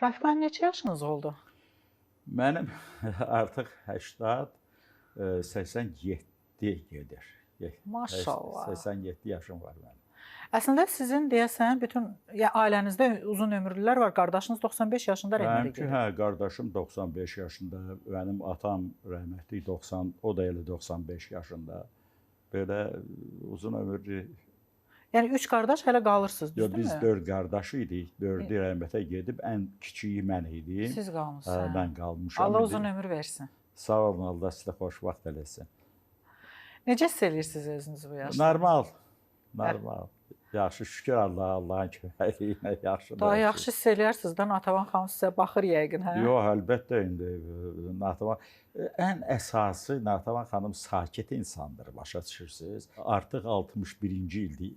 Rafiq müəllim, neçə yaşınız oldu? Mənim artıq 80 87 gedir. Maşallah. 87 yaşım var mənim. Əslində sizin deyəsən bütün ailənizdə uzun ömürlülər var. Qardaşınız 95 yaşında rəhmətə gedib. Hə, qardaşım 95 yaşında, mənim atam rəhmətli 90, o da elə 95 yaşında. Belə uzun ömürlü. Yəni 3 qardaş hələ qalırsınız, düzdürmü? Yox, biz 4 qardaş idik. 4-ü rəhmətə gedib, ən kiçiyi mən idim. Siz qalmısınız. Mən qalmışam. Allah uzun ömür versin. Sağ olun, Allah sizə xoşbəxt eləsin. Necə hiss edirsiniz özünüzü bu yaşda? Normal, normal. Yaxşı, şükür Allaha, Allahın köməkliyi yaxşı. Daha yaxşı hiss eləyərsiniz də, Natəvan xanım sizə baxır yəqin, hə? Yox, əlbəttə indi Natəvan, ən əsası Natəvan xanım sakit insandır, başa düşürsünüz. Artıq 61-ci ildir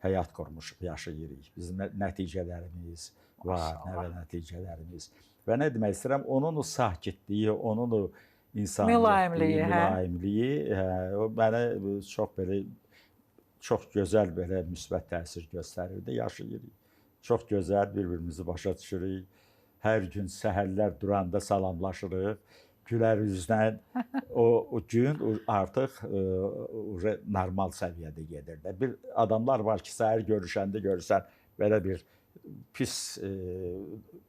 həyat qurmuşuq, yaşayırıq. Bizim nəticələrimiz var, nə nəticələrimiz. Və nə demək istəyirəm, onun o sakitliyi, onun o insanlığı, mülayimliyi, o mənə çox belə, çox gözəl belə müsbət təsir göstərirdi, yaşayırıq. Çox gözəl bir-birimizi başa düşürük. Hər gün səhərlər duranda salamlaşırıq. Gülər üzlə o gün artıq normal səviyyədə gedir də. Bir adamlar var ki, səhər görüşəndə görürsən belə bir pis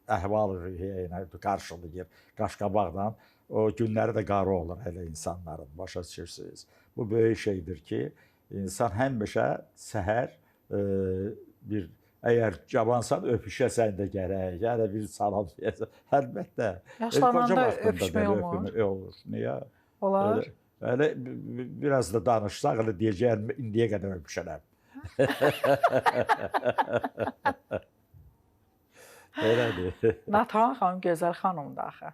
əhval-ruhiyyə ilə qarşılayır qaşqabaqla. O günləri də qara olur elə insanların, başa düşürsünüz. Bu böyük şeydir ki, İnsan həmişə səhər bir, əgər cavansan öpüşəsən də gərək, yəni bir salam deyəsən, əlbəttə. Yaşlananda öpüşmək olmur. Olur. Niyə? Olar. Elə biraz da danışsaq, elə deyəcəyəm, indiyə qədər öpüşərəm. Elədir. Natəvan xanım gözəl xanımdır axı.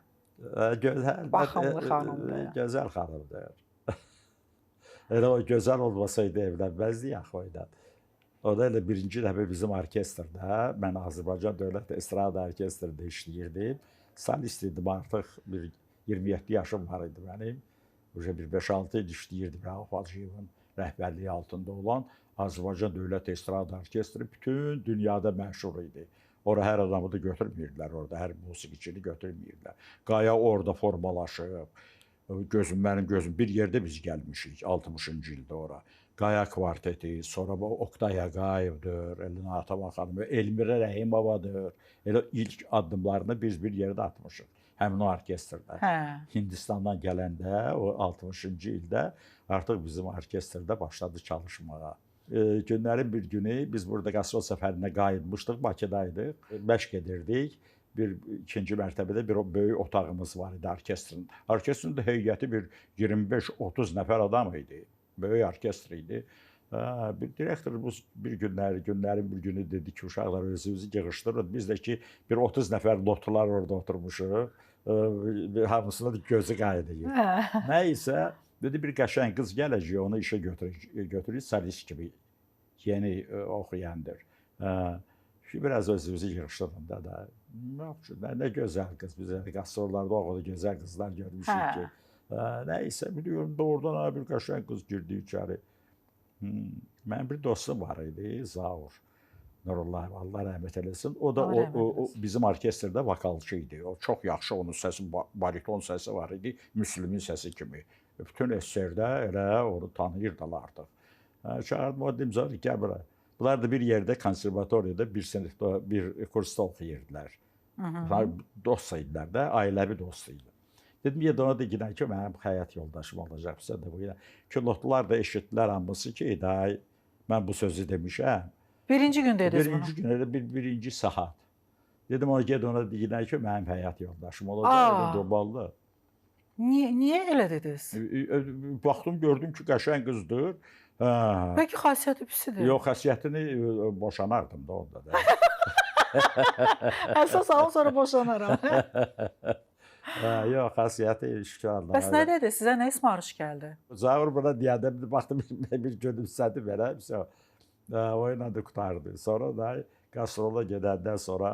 Gözəl. Baxımlı xanımdır. Gözəl xanımdır. Elə o gözəl olmasaydı evlənməzdi axı o ilə. O da elə birinci dəfə bizim orkestrdə, mən Azərbaycan Dövlət Estrada Orkestrində işləyirdim. Solist idim artıq, bir 27 yaşım var idi mənim. Uca bir 5-6 il işləyirdim Rauf Hacıyevin rəhbərliyi altında olan Azərbaycan Dövlət Estrada Orkestri bütün dünyada məşhur idi. Ora hər adamı da götürmürdülər, orada hər musiqiçini götürmürdülər. Qaya orada formalaşıb. Gözüm, mənim gözüm, bir yerdə biz gəlmişik 60-cı ildə ora. Qaya kvarteti, sonra Oqtay Ağayevdir, elə Natəvan xanım, Elmirə Rəhimovadır. Elə ilk addımlarını biz bir yerdə atmışıq. Həmin o orkestrdə. Hə. Hindistandan gələndə, o 60-cı ildə artıq bizim orkestrdə başladı çalışmağa. Günlərin bir günü biz burada qastrol səfərinə qayıtmışdıq, Bakıdaydıq, məşq edirdik. Bir ikinci mərtəbədə bir böyük otağımız var idi orkestrin. Orkestrin də heyəti bir 25-30 nəfər adam idi. Böyük orkestr idi. Bir direktorumuz bir günlərin bir günü dedi ki, uşaqlar özünüzü yığışdırın. Biz də ki, bir 30 nəfər lotlar orada oturmuşuq. Hamısına da gözü qayıdıyor. Nə isə, dedi bir qəşəng qız gələcək, onu işə götürür, solist kimi yeni oxuyandır. Biraz özünüzü yığışdırın da. Nə gözəl qız, biz qastrollarda o qədər gözəl qızlar görmüşük ki. Nə isə biliyorum, doğrudan bir qəşəng qız girdi içəri. Mənim bir dostum var idi, Zaur Nurullayev, Allah rəhmət eləsin. O da o bizim orkestrdə vokalçı idi. O çox yaxşı, onun səsi, bariton səsi var idi, Müslümin səsi kimi. Bütün SSR-də elə onu tanıyırdılar artıq. Çağırdım, o dedim, Zaur, gəl bura. Bunlar da bir yerdə konservatoriyada bir sinifdə, bir kursda oxuyurdular. Dost idilər də, ailəvi dost idi. Dedim, ya da ona deyilən ki, mənim həyat yoldaşım olacaq. Sən də bu ilə. Ki, lotlar da eşitdilər hamısı ki, day, mən bu sözü demişəm. Birinci gün dediniz bunu? Birinci gün, elə birinci saat. Dedim, ona ged ona deyilən ki, mənim həyat yoldaşım olacaq. Elə doballı. Niyə elə dediniz? Baxdım, gördüm ki, qəşəng qızdır. Bəlkə xasiyyəti pisidir. Yox, xasiyyətini boşanardım da onda da. Əsas alım, sonra boşanaram. Yox, xasiyyəti şükür Allaha. Bəs nə dedi? Sizə nə ismarış gəldi? Zaur buna deyəndə, baxdım, bir gülümsədi belə. O ilə də qurtardı. Sonra da qastrola gedəndən sonra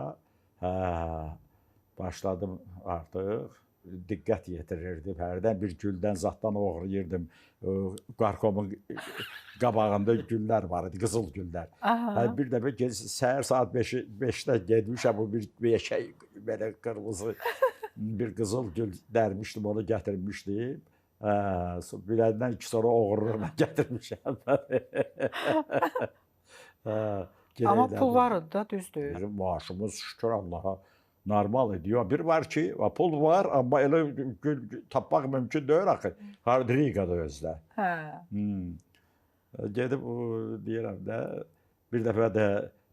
başladım artıq. diqqət yetirirdim. Hərdən bir güldən zaddan oğrayırdım. Qarkomun qabağında güllər var idi, qızıl güllər. Hə, bir dəfə səhər saat 5-də getmişəm, bu bir şey belə qırmızı bir qızıl gül dərmişdim, onu gətirmişdim. Biləndən iki sonra oğurluqla gətirmişəm. Amma pul var idi da, düzdür. Bizim maaşımız şükür Allaha normal idi. Bir var ki, pul var, amma elə gül tapmaq mümkün deyil axı. Riqada özdə. Hə. Gedib deyirəm də, bir dəfə də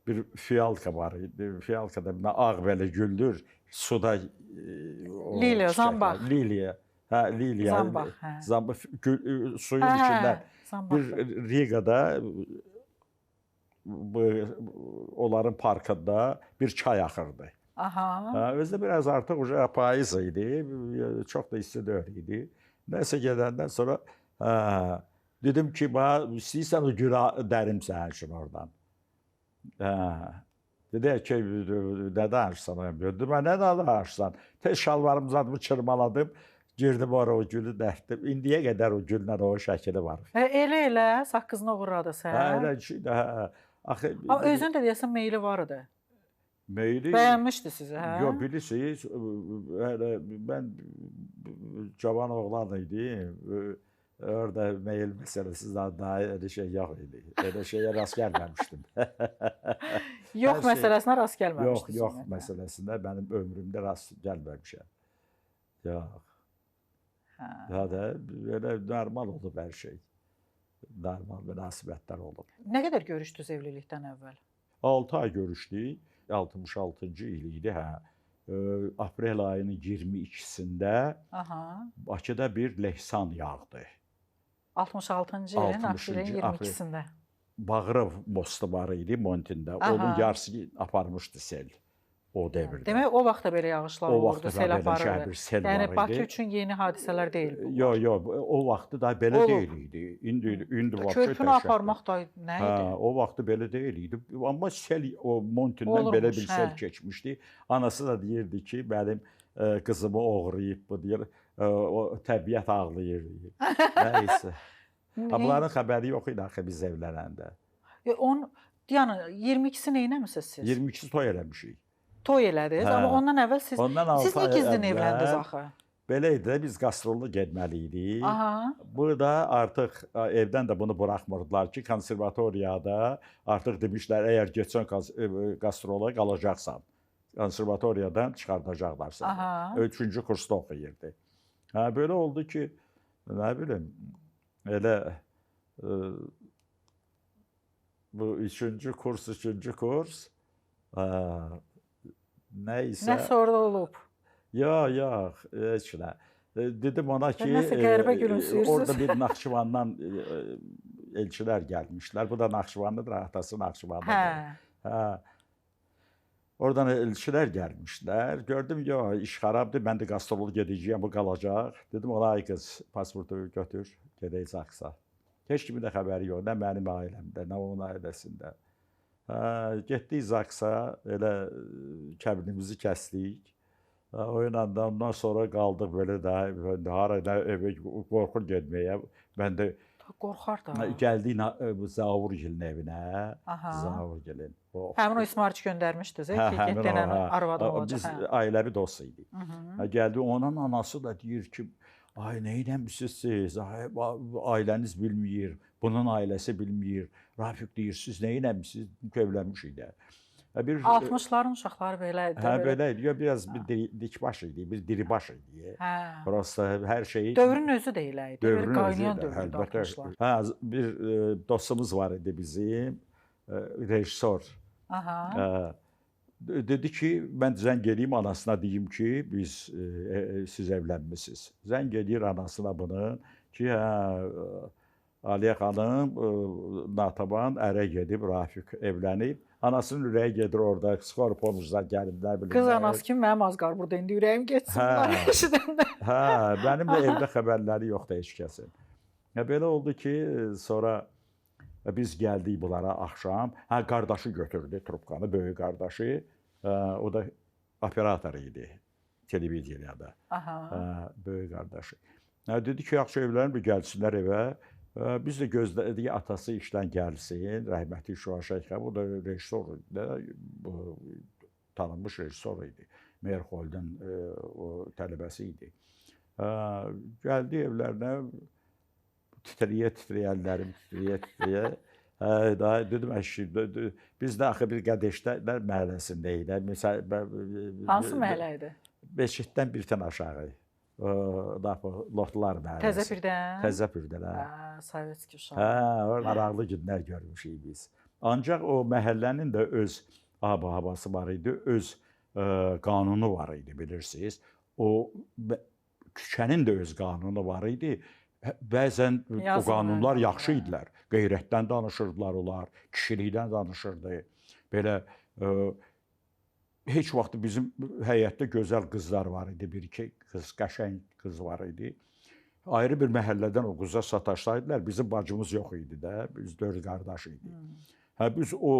bir fiyalka var idi. Fiyalka da ağ belə güldür, suda. Liliya, zambaq. Liliya. Hə, liliya. Zambaq, hə. Zambaq, suyun içində. Bir Riqada onların parkında bir çay axırdı. Aha. Özü də biraz artıq payız idi, çox da isti deyil idi. Nəsə gedəndən sonra dedim ki, istəyirsən o gülü dərim sənin üçün oradan. Dedi ki, nə danışsan? Dedim, nə danışsan? Tez şalvarımı zadımı çırmaladım, girdim ora o gülü dərdim. İndiyə qədər o güllə o şəkili var. Elə-elə, saqqızını oğurladı sən. Hə, elə ki, hə. Amma özünün də deyəsən meyli var idi. Meyli... Bəyənmişdi sizi, hə? Yox, bilirsiniz, mən cavan oğlan idim. Orada meyil məsələsi daha elə şey yox idi. Elə şeyə rast gəlməmişdim. Yox məsələsinə rast gəlməmişdiniz. Yox, yox məsələsinə mənim ömrümdə rast gəlməmişəm. Yox. Hə də elə normal olub hər şey. Normal münasibətlər olub. Nə qədər görüşdünüz evlilikdən əvvəl? 6 ay görüşdük. 66-cı il idi, hə. Aprel ayının 22-sində Bakıda bir lehsan yağdı. 66-cı ilin aprelin 22-sində. Bağırov mostu var idi Montində. Onun yarısını aparmışdı sel o dövrdə. Demək, o vaxt da belə yağışlar olurdu, sel aparırdı. Yəni, Bakı üçün yeni hadisələr deyil bu. Yox, yox, o vaxtı da belə deyil idi. İndi vaxtı körpünü aparmaq da nə idi? O vaxtı belə deyil idi. Amma sel, o Montindən belə bir sel keçmişdi. Anası da deyirdi ki, mənim qızımı oğrayıb bu, deyir, o təbiət ağlayır, deyir. Nəysə. Bunların xəbəri yox idi axı biz evlənəndə. Yəni, 22-si neynəmisiniz siz? 22-si toy eləmişik. Toy elədiniz, amma ondan əvvəl siz niyə gizlin evləndiniz axı? Belə idi də, biz qastrolda getməli idik. Burada artıq evdən də bunu buraxmırdılar ki, konservatoriyada artıq demişlər, əgər getsən qastrola qalacaqsan, konservatoriyadan çıxardacaqlar səni. 3-cü kursda oxuyurdu. Belə oldu ki, nə bilim, elə bu 3-cü kurs, 3-cü kurs, nəysə... Nəsə orada olub? Yox, yox, heç nə. Dedim ona ki, orada bir Naxçıvandan elçilər gəlmişlər. Bu da Naxçıvanlıdır, atası Naxçıvanlıdır. Hə. Oradan elçilər gəlmişlər. Gördüm, yox, iş xarabdır, mən də qastrolu gedəcəyəm, bu qalacaq. Dedim ona, ay qız, pasportu götür, gedək Zaksa. Heç kimin də xəbəri yox, nə mənim ailəmdə, nə onun ailəsində. Getdik Zaksa, elə kəbinimizi kəsdik. O ilə də ondan sonra qaldıq belə də, hara evə qorxur getməyə. Mən də qorxar da. Gəldik Zavurgilin evinə. Zavurgilin. Həmin o İsmarç göndərmişdiniz, ki, get denən arvadım olacaq. Biz ailəvi dost idik. Gəldi, onun anası da deyir ki, ay, nə eləmişsiniz siz? Ailəniz bilmir, bunun ailəsi bilmir. Rafiq deyir, siz nə eləmişsiniz? Evlənmişik də. 60-ların uşaqları belə idi. Hə, belə idi. Biraz bir dikbaş idi, bir diribaş idi. Prosta hər şeyi... Dövrün özü də elə idi. Dövrün özü də, əlbəttə. Hə, bir dostumuz var idi bizim, rejissor. Dedi ki, mən zəng eləyim anasına deyim ki, biz siz evlənmişsiniz. Zəng eləyir anasına bunun ki, hə, Aliyə xanım Nataban ərə gedib, Rafiq evlənib. Anasının ürəyi gedir orada, skorpomuzlar gəliblər. Qız anası kimi mənim az qar burada indi ürəyim getsin bunları eşidəndə. Hə, mənim də evdə xəbərləri yoxdur heç kəsin. Belə oldu ki, sonra biz gəldik bunlara axşam. Hə, qardaşı götürdü trubkanı, böyük qardaşı. O da operator idi. televiziyyada. Böyük qardaşı. Dedi ki, yaxşı evlərin bir gəlsinlər evə. Biz də gözlədik atası işdən gəlsin, rəhmətli Şüa Şeyxov, o da rejissor idi, tanınmış rejissor idi. Meyerhold'un o tələbəsi idi. Gəldi evlərinə, titrəyə-titrəyə, əllərim titrəyə-titrəyə. Dedim, əşi, biz də axı bir Qədəşlər məhəlləsində idi. Hansı məhəllə idi? Beşikdən bir tən aşağı. Lotlar məhəlləsi. Təzəpirdən? Təzəpirdən, hə. Sovetski uşaq. Hə, maraqlı günlər görmüşük biz. Ancaq o məhəllənin də öz ab-havası var idi, öz qanunu var idi, bilirsiniz. O küçənin də öz qanunu var idi. Bəzən o qanunlar yaxşı idilər. Qeyrətdən danışırdılar onlar, kişilikdən danışırdı. Belə heç vaxt bizim həyətdə gözəl qızlar var idi, bir-iki qız, qəşəng qız var idi. Ayrı bir məhəllədən o qıza sataşsaydılar, bizim bacımız yox idi də, biz 4 qardaş idik. Hə, biz o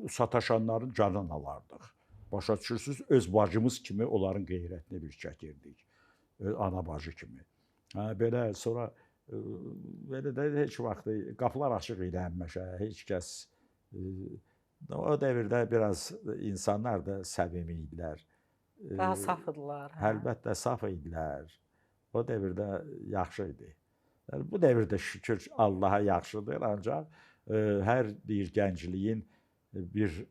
sataşanların canını alardıq. Başa düşürsünüz, öz bacımız kimi onların qeyrətini bir çəkirdik, ana bacı kimi. Hə, belə sonra, belə də heç vaxt qapılar açıq idi həmişə, heç kəs... O dəvirdə biraz insanlar da səmimi idilər. Daha saf idilər. Hə? Əlbəttə, saf idilər. O dəvirdə yaxşı idi. Yəni, bu dəvirdə şükür Allaha yaxşıdır, ancaq hər bir gəncliyin bir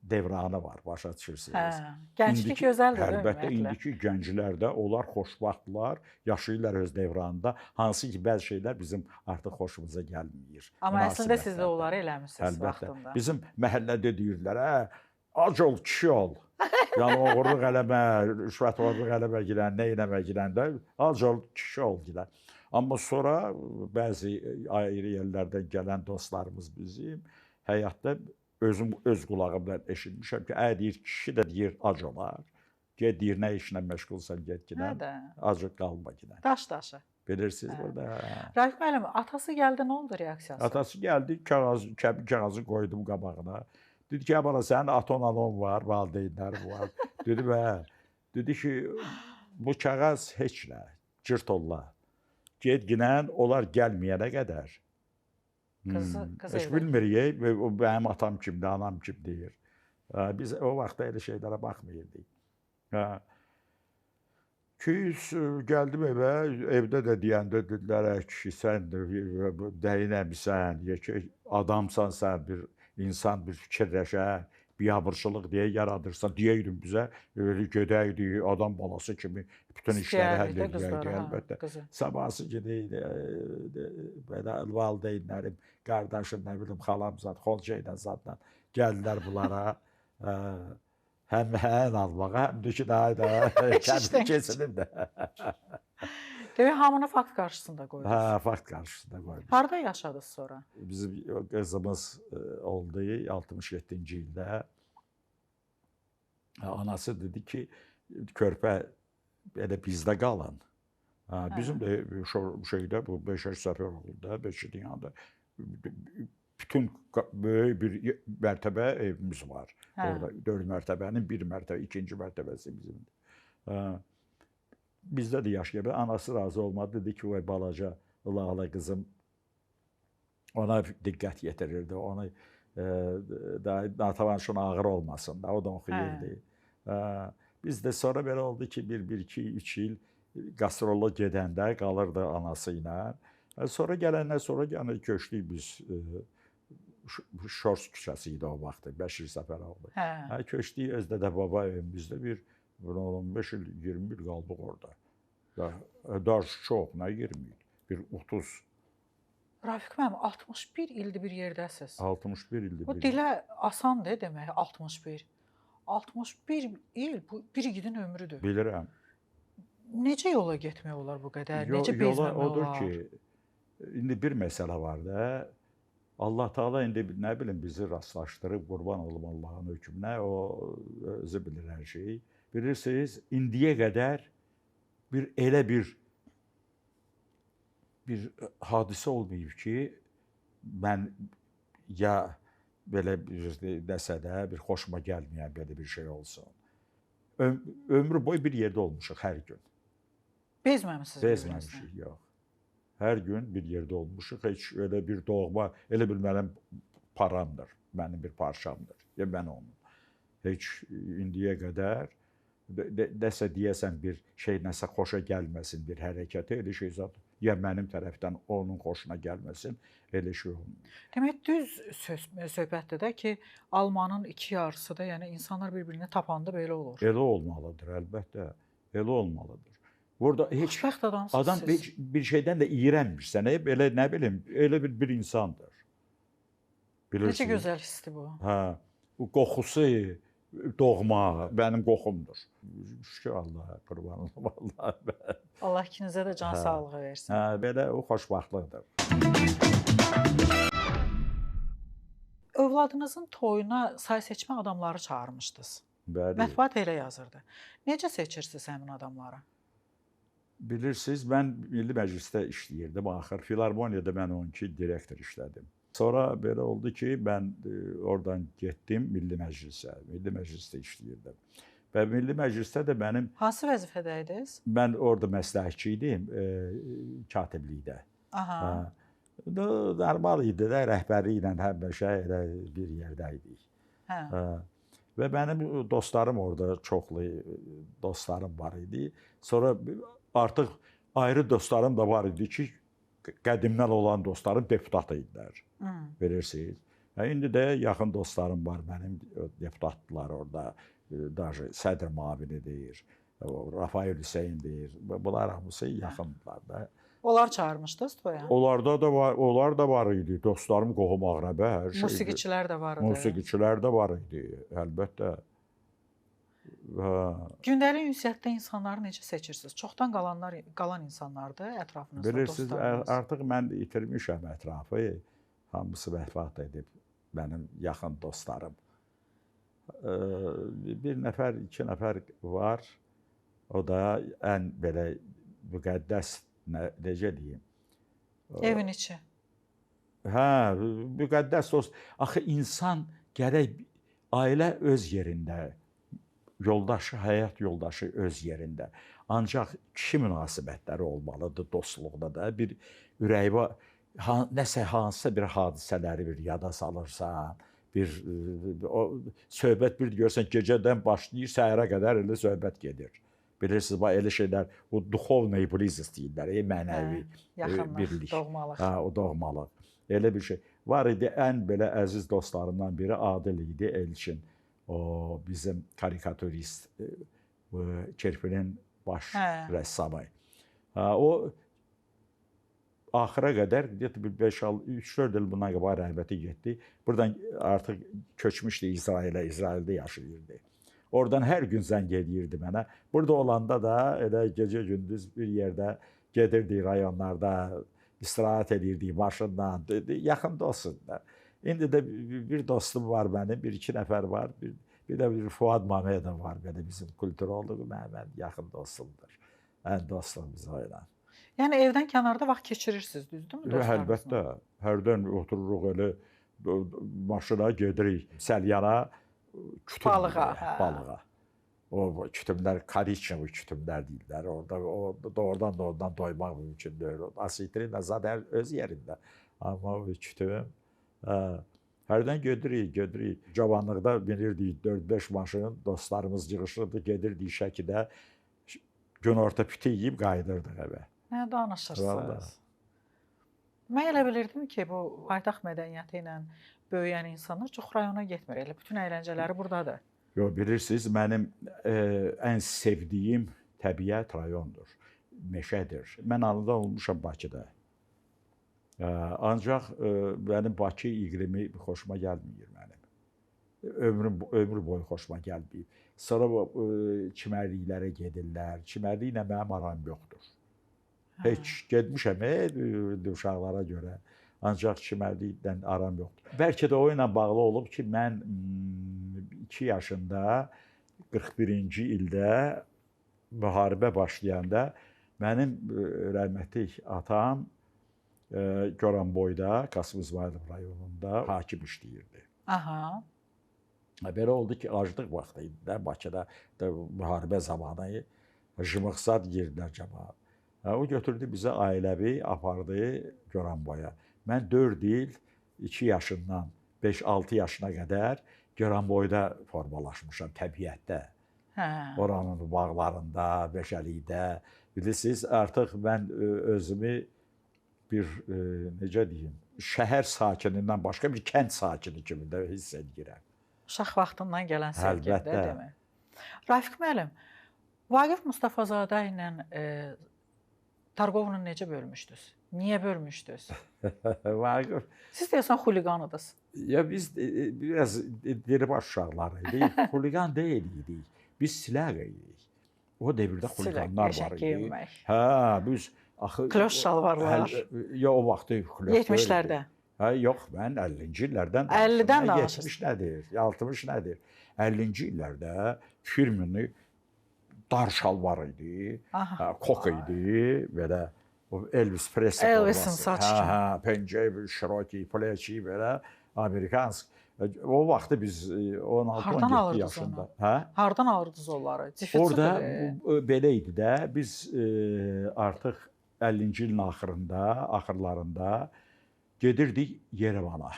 devranı var, başa düşürsünüz. Hə, gənclik gözəldir, əlbəttə, indiki gənclər də onlar xoşbəxtdırlar, yaşayırlar öz devranında, hansı ki, bəzi şeylər bizim artıq xoşumuza gəlmir. Amma əslində siz də onları eləmişsiniz vaxtında. Bizim məhəllədə deyirdilər, ac ol, kişi ol. Yəni, oğurluq eləmə, rüşvət oğurluq eləmə girən, nə eləmə girəndə, ac ol, kişi ol girən. Amma sonra bəzi ayrı yerlərdən gələn dostlarımız bizim həyatda özüm öz qulağımdan eşitmişəm ki, deyir, kişi də deyir, ac olar. Ged deyir, nə işlə məşğulsan, get ginən, ac qalma ginən. Daş daşı. Bilirsiniz burada. Rafiq müəllim, atası gəldi, nə oldu reaksiyası? Atası gəldi, kağızı qoydum qabağına. Dedi ki, bana sənin aton anon var, valideynlərin var. Dedim, hə. Dedi ki, bu kağız heç nə, cırt olla. Ged ginən, onlar gəlməyənə qədər. Qızı heç bilmirik, mənim atam kimdir, anam kim deyir. Biz o vaxtda elə şeylərə baxmıyorduk. Ki, gəldim evə, evdə də deyəndə dedilər, kişi, sən dəyinəmisən, adamsan sən, bir insan bir fikirləşər, biabırçılıq deyə yaradırsan, deyəydim bizə, gedəydik, adam balası kimi bütün işləri həll edəydik, əlbəttə. Sabahsı günü belə valideynlərim, qardaşım, nə bilim, xalam zad, xolca ilə zadla gəldilər bunlara. Həm hən almağa, həm də ki, daha da kəndi keçinim də. Demək, hamını fakt qarşısında qoydunuz. Hə, fakt qarşısında qoydunuz. Harada yaşadınız sonra? Bizim qızımız oldu 67-ci ildə. Anası dedi ki, körpə elə bizdə qalın. Bizim də şeydə, bu Bəşər Səfəroğlu'da, Bəşirin yanında bütün böyük bir mərtəbə evimiz var. Orada 4 mərtəbənin bir mərtəbə, ikinci mərtəbəsi bizimdir. Bizdə də yaşayır. Anası razı olmadı. Dedi ki, vay balaca Lala qızım ona diqqət yetirirdi. Onu Natavan şuna ağır olmasın da, o da oxuyurdu. Biz də sonra belə oldu ki, bir, iki, üç il qastrolda gedəndə qalırdı anası ilə. Sonra gələndən sonra yəni köçdük biz Şors küçəsi idi o vaxtı, Bəşir Səfəroğlu. Köçdük öz dədə-baba evimizdə bir 15 il, 20 il qaldıq orada. Daha çox, nə 20 il? Bir 30. Rafiq müəllim, 61 ildir bir yerdəsiz. 61 ildir. Bu dilə asandır demək, 61. 61 il bu bir igidin ömrüdür. Bilirəm. Necə yola getmək olar bu qədər? Necə bezməmək olar? Yola odur ki, indi bir məsələ var da, Allah Teala indi nə bilim bizi rastlaşdırıb, qurban olum Allahın hökmünə, o özü bilir hər şeyi. Bilirsiniz, indiyə qədər bir elə bir hadisə olmayıb ki, mən ya belə bir nəsə də bir xoşuma gəlməyən belə bir şey olsun. Ömrü boyu bir yerdə olmuşuq hər gün. Bezməmisiniz? Bezməmişik, yox. Hər gün bir yerdə olmuşuq. Heç elə bir doğma, elə bir mənim paramdır, mənim bir parçamdır. Ya mən onun. Heç indiyə qədər nəsə deyəsən bir şey nəsə xoşa gəlməsin, bir hərəkəti, elə şey zat ya mənim tərəfdən onun xoşuna gəlməsin, elə şey olmur. Demək, düz söhbətdir də ki, almanın iki yarısı da, yəni insanlar bir-birini tapanda belə olur. Elə olmalıdır, əlbəttə. Elə olmalıdır. Burada heç xoşbəxt adamsınız adam siz. Heç bir şeydən də iyrənmirsən, elə nə bilim, elə bir insandır. Bilirsiniz? Necə gözəl hissdir bu. Hə, bu qoxusu doğma, mənim qoxumdur. Şükür Allaha, qurban olum Allaha. Allah ikinizə də can sağlığı versin. Hə, belə o xoşbəxtlikdir. Övladınızın toyuna say seçmə adamları çağırmışdınız. Bəli. Mətbuat elə yazırdı. Necə seçirsiniz həmin adamları? Bilirsiniz, mən Milli Məclisdə işləyirdim axır. Filarmoniyada mən 12 direktor işlədim. Sonra belə oldu ki, mən oradan getdim Milli Məclisə. Milli Məclisdə işləyirdim. Və Milli Məclisdə də mənim... Hansı vəzifədə idiniz? Mən orada məsləhətçi idim, katiblikdə. Aha. Normal idi də, rəhbəri ilə həmişə elə bir yerdə idik. Hə. Və mənim dostlarım orada, çoxlu dostlarım var idi. Sonra artıq ayrı dostlarım da var idi ki, qədimdən olan dostlarım deputat idilər. Bilirsiniz. İndi də yaxın dostlarım var mənim, deputatdılar orada. Daşı sədr müavini deyir, Rafael Hüseyn deyir. Bunlar hamısı yaxındılar da. Onlar çağırmışdınız toya? Onlarda da var, onlar da var idi. Dostlarım, qohum, ağraba, hər şey. Musiqiçilər də var idi. Musiqiçilər də var idi, əlbəttə. Gündəlik ünsiyyətdə insanları necə seçirsiniz? Çoxdan qalan insanlardır ətrafınızda, bilirsiniz, dostlarınız. Artıq mən itirmişəm ətrafı. Hamısı vəfat edib mənim yaxın dostlarım. Bir nəfər, iki nəfər var. O da ən belə müqəddəs, necə deyim? Evin içi. Hə, müqəddəs dost. Axı insan gərək ailə öz yerində, yoldaşı, həyat yoldaşı öz yerində. Ancaq kişi münasibətləri olmalıdır dostluqda da. Bir ürəyivə nəsə hansısa bir hadisələri bir yada salırsan, bir o söhbət bir görsən gecədən başlayır, səhərə qədər elə söhbət gedir. Bilirsiniz, bax elə şeylər, o duxovnaya blizist deyirlər, mənəvi birlik. Doğmalıq. Hə, o doğmalıq. Elə bir şey. Var idi, ən belə əziz dostlarımdan biri Adil idi, Elçin. O bizim karikaturist, Kirpinin baş rəssamı. O axıra qədər, 3-4 il bundan qabaq rəhməti getdi. Buradan artıq köçmüşdü İsrailə, İsraildə yaşayırdı. Oradan hər gün zəng eləyirdi mənə. Burada olanda da elə gecə-gündüz bir yerdə gedirdik rayonlarda, istirahət eləyirdik maşınla, yaxın dostum da. İndi də bir dostum var mənim, bir-iki nəfər var. Bir də bir Fuad Mamedov var, belə bizim kulturoloqu, mənim yaxın dostumdur. Ən dostumuz o ilə. Yəni evdən kənarda vaxt keçirirsiniz, düzdürmü dostlarınızla? Əlbəttə, hərdən otururuq elə maşına gedirik Səlyana, kütüm, balığa. Balığa. O kütümlər, kariçevi kütümlər deyirlər. Orada doğrudan da ondan doymaq mümkün deyil. Asitrin də zaten öz yerində. Amma o kütüm, hərdən gedirik. Cavanlıqda binirdik 4-5 maşın, dostlarımız yığışırdı, gedirdik Şəkidə. Günorta piti yeyib qayıdırdıq evə. Nə danışırsınız? Mən elə bilirdim ki, bu paytaxt mədəniyyəti ilə böyüyən insanlar çox rayona getmir. Elə bütün əyləncələri buradadır. Yox, bilirsiniz, mənim ən sevdiyim təbiət rayondur, meşədir. Mən anadan olmuşam Bakıda. Ancaq mənim Bakı iqlimi xoşuma gəlmir mənim. Ömür boyu xoşuma gəlməyib. Sonra çimərliklərə gedirlər. Çimərliklə mənim aram yoxdur. Heç getmişəm uşaqlara görə. Ancaq çimərliklə aram yoxdur. Bəlkə də o ilə bağlı olub ki, mən 2 yaşında 41-ci ildə müharibə başlayanda mənim rəhmətlik atam Goranboyda, Qasım İsmayılov rayonunda hakim işləyirdi. Aha. Belə oldu ki, aclıq vaxtı idi də, Bakıda da müharibə zamanı jımıqsad girdilər camaat. O götürdü bizə ailəvi, apardı Goranboya. Mən 4 il, 2 yaşından 5-6 yaşına qədər Goranboyda formalaşmışam təbiətdə. Hə. Oranın bağlarında, beşəlikdə. Bilirsiniz, artıq mən özümü bir, necə deyim, şəhər sakinindən başqa bir kənd sakini kimi də hiss edirəm. Uşaq vaxtından gələn sevgidir, deyilmi? Rafiq müəllim, Vaqif Mustafazadə ilə Targovunu necə bölmüşdünüz? Niyə bölmüşdünüz? Vaqif. Siz deyəsən xuliqanıdınız. Ya biz biraz diribaş uşaqları idik. Xuliqan deyildik. Biz silah idik. O dövrdə xuliqanlar var idi. Hə, biz axı kloş şalvarlar. Ya o vaxtı kloş 70-lərdə. Hə, yox, mən 50-ci illərdən. 50-dən danışırsınız. 70 nədir? 60 nədir? 50-ci illərdə firmini dar şalvar idi, kok idi, belə o Elvis Presley Elvisin saç kimi. Hə, pencə, şiroki, pleçi belə Amerikansk. O vaxtı biz 16-17 yaşında. Hə? Hardan alırdınız onları? Defisit Orada belə idi də, biz artıq 50-ci ilin axırlarında gedirdik Yerevana.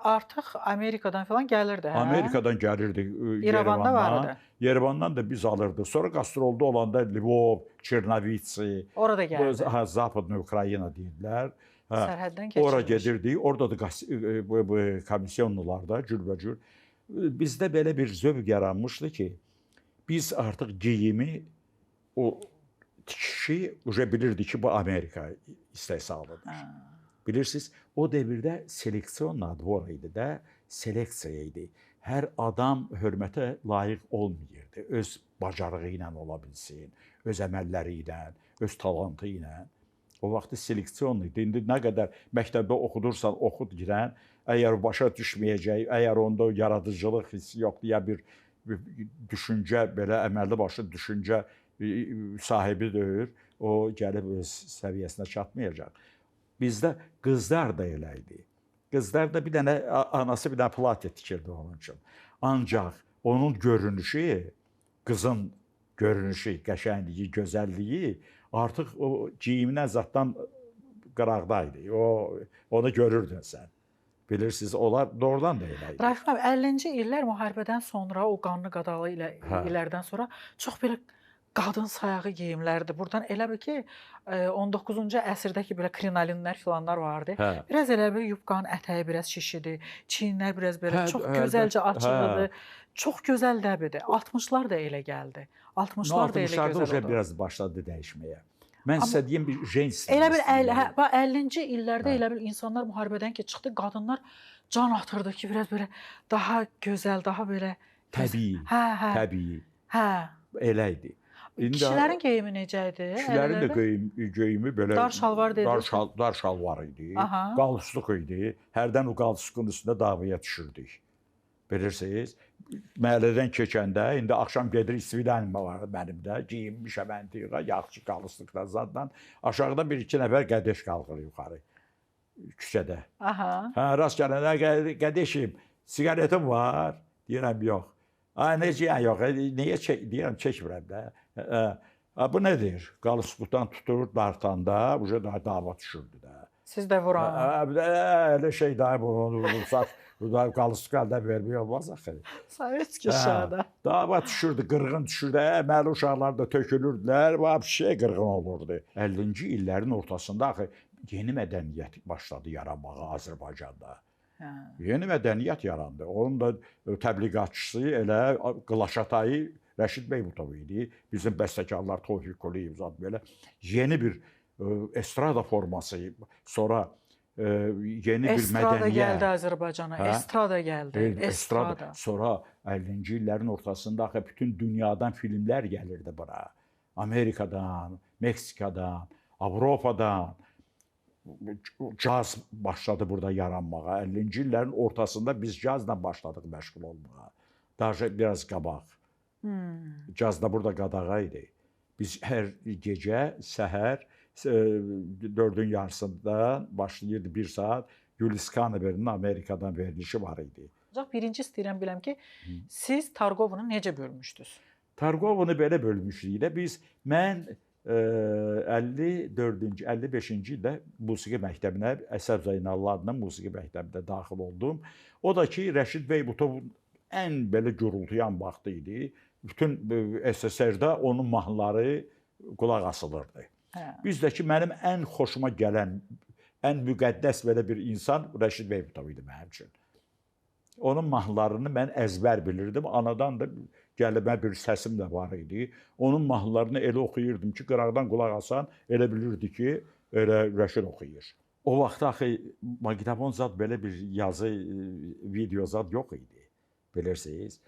Artıq Amerikadan falan gəlirdi, hə? Amerikadan gəlirdi Yerevandan. Var idi. Yerevandan da biz alırdıq. Sonra qastrolda olanda Lvov, Çernovitsi, orada gəlirdi. Hə, Zapadna Ukrayna deyirdilər. Hə, sərhəddən keçirmiş. Ora gedirdik. Orada da bu komisyonlularda cürbəcür. Bizdə belə bir zövq yaranmışdı ki, biz artıq geyimi, o tikişi uca bilirdik ki, bu Amerika istehsalıdır. Hə. Bilirsiniz, o dövrdə seleksiyon nadvor idi də, seleksiya idi. Hər adam hörmətə layiq olmayırdı. Öz bacarığı ilə ola bilsin, öz əməlləri ilə, öz talantı ilə. O vaxtı seleksiyon idi. İndi nə qədər məktəbdə oxudursan, oxud girən, əgər başa düşməyəcək, əgər onda yaradıcılıq hissi yoxdur, ya bir düşüncə, belə əməlli başlı düşüncə sahibi deyil, o gəlib öz səviyyəsinə çatmayacaq. Bizdə qızlar da elə idi. Qızlar da bir dənə anası bir dənə plate tikirdi onun üçün. Ancaq onun görünüşü, qızın görünüşü, qəşəngliyi, gözəlliyi artıq o geyimindən zaddan qıraqda idi. Onu görürdün sən. Bilirsiniz, onlar doğrudan da elə idi. Rafiq müəllim, 50-ci illər müharibədən sonra, o qanlı qadalı illərdən sonra çox belə qadın sayağı geyimlərdir. Buradan elə bil ki, 19-cu əsrdəki belə krinolinlər filanlar vardı. Hə. Biraz elə bil yubqanın ətəyi biraz şiş idi, çiyinlər biraz belə çox gözəlcə açıq idi. Çox gözəl dəb idi. 60-lar da elə gəldi. 60-lar da elə gözəl oldu. Biraz başladı dəyişməyə. Mən sizə deyim bir jensin. Elə bil 50-ci illərdə elə bil insanlar müharibədən ki çıxdı, qadınlar can atırdı ki, biraz belə daha gözəl, daha belə təbii. Hə, hə. Təbii. Hə. Elə idi. İndi, kişilərin geyimi necə idi? Kişilərin də geyimi belə dar şalvar dedi. Dar şalvar idi. Qalstuk idi. Hərdən o qalstukun üstündə davaya düşürdük. Bilirsiniz, məhəllədən keçəndə indi axşam gedirik, svidanma var mənim də, geyinmişəm əntiqa, yaxşı qalstukdan zaddan. Aşağıda bir-iki nəfər qədəş qalxır yuxarı küçədə. Aha. Hə, rast gələndə qədəşim, siqaretim var, deyirəm yox. Ay, necə yox, niyə çək, deyirəm, çəkmirəm də. Bu nədir? Qalstukdan tutur, dartanda, uca da dava düşürdü də. Siz də vuran. Elə şey daha bunu vursaq, bu da qalstuk əldə vermək olmaz axı. Sovetski uşaqda. Dava düşürdü, qırğın düşürdü. Məli uşaqlar da tökülürdülər, vəbşə qırğın olurdu. 50-ci illərin ortasında axı yeni mədəniyyət başladı yaranmağa Azərbaycanda. Hə. Yeni mədəniyyət yarandı. Onun da təbliğatçısı elə Qılaşatayı Rəşid Beybutov idi. Bizim bəstəkarlar Tofiq Quliyev zad belə yeni bir estrada forması, sonra yeni bir mədəniyyət. Estrada gəldi Azərbaycana, hə? Estrada gəldi, estrada. Sonra 50-ci illərin ortasında axı bütün dünyadan filmlər gəlirdi bura. Amerikadan, Meksikadan, Avropadan. Caz başladı burada yaranmağa. 50-ci illərin ortasında biz cazla başladıq məşğul olmağa. Daha biraz qabaq. Caz da burada qadağa idi. Biz hər gecə, səhər 4-ün yarısında başlayırdı 1 saat. Julius Kaneber'in Amerikadan verilişi var idi. Ancaq birinci istəyirəm biləm ki, siz Targovunu necə bölmüşdünüz? Targovunu belə bölmüşdük də biz. Mən 54-cü, 55-ci ildə musiqi məktəbinə, Əsəb Zeynallı adına musiqi məktəbində daxil oldum. O da ki, Rəşid Beybutovun ən belə gurultuyan vaxtı idi. Bütün SSR-də onun mahnıları qulaq asılırdı. Hə. Biz də ki, mənim ən xoşuma gələn, ən müqəddəs belə bir insan Rəşid Beybutov idi mənim üçün. Onun mahnılarını mən əzbər bilirdim. Anadan da gəlmə bir səsim də var idi. Onun mahnılarını elə oxuyurdum ki, qıraqdan qulaq asan elə bilirdi ki, elə Rəşid oxuyur. O vaxt axı maqnitofon zad belə bir yazı, video zad yox idi. Bilirsiniz.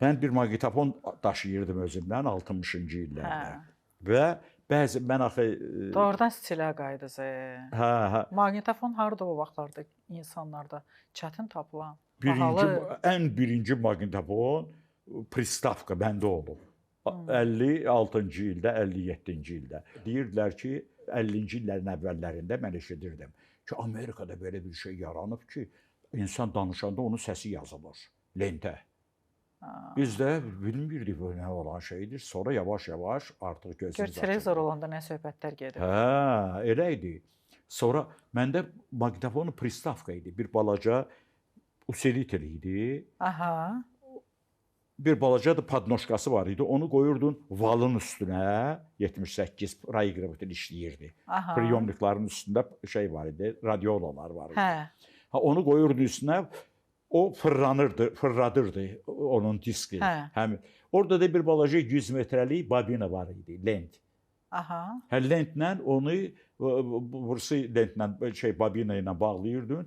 Mən bir maqnitofon daşıyırdım özümdən 60-cı illərdə. Hə. Və bəzi mən axı Doğrudan stilə qayıdınız. Hə, hə. Maqnitofon harda o vaxtlarda insanlarda çətin tapılan. Birinci, Bahalı. ən birinci maqnitofon pristavka məndə olub. 56-cı ildə, 57-ci ildə. Deyirdilər ki, 50-ci illərin əvvəllərində mən eşidirdim ki, Amerikada belə bir şey yaranıb ki, insan danışanda onun səsi yazılır lentə. Biz də bilmirdik bu nə olan şeydir. Sonra yavaş-yavaş artıq gözümüz Gör açıldı. televizor olanda nə söhbətlər gedir. Hə, elə idi. Sonra məndə maqnitofonun pristavka idi. Bir balaca usilitel idi. Aha. Bir balaca da podnoşkası var idi. Onu qoyurdun valın üstünə. 78 rayqrıvıtıl işləyirdi. Aha. Priyomnikların üstündə şey var idi, radiolalar var idi. Hə. Ha, onu qoyurdun üstünə, o fırlanırdı, fırladırdı onun diski. Hə. Həm orada da bir balaca 100 metrəlik babina var idi, lent. Aha. Hə, lentlə onu bursu lentlə şey babina ilə bağlayırdın,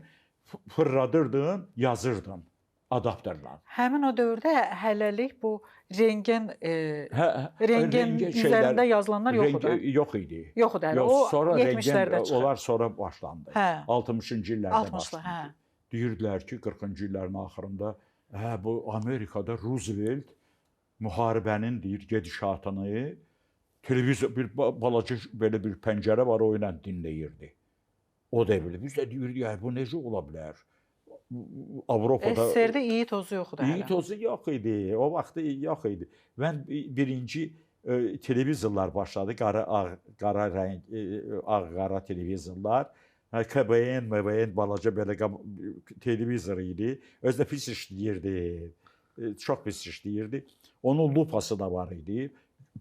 fırladırdın, yazırdın adapterla. Həmin o dövrdə hələlik bu rentgen Hə, rentgen üzərində yazılanlar yox idi. Yox idi. Yox idi hələ. Yox, O sonra 70-lərdə rentgen çıxır. onlar sonra başlandı. Hə. 60-cı illərdə 60-lı, başlandı. hə. Deyirdilər ki, 40-cı illərin axırında, hə bu Amerikada Roosevelt müharibənin deyir gedişatını televizor bir balaca belə bir pəncərə var, o ilə dinləyirdi. O da bilir. Biz də deyirdik, bu necə ola bilər? Avropada SSR-də iyi tozu yox idi hələ. İyi tozu yox idi. O vaxt yox idi. Mən birinci televizorlar başladı, qara ağ, qara rəng, ağ qara televizorlar. KBN, MVN balaca belə televizor idi. Özü də pis işləyirdi. Çox pis işləyirdi. Onun lupası da var idi.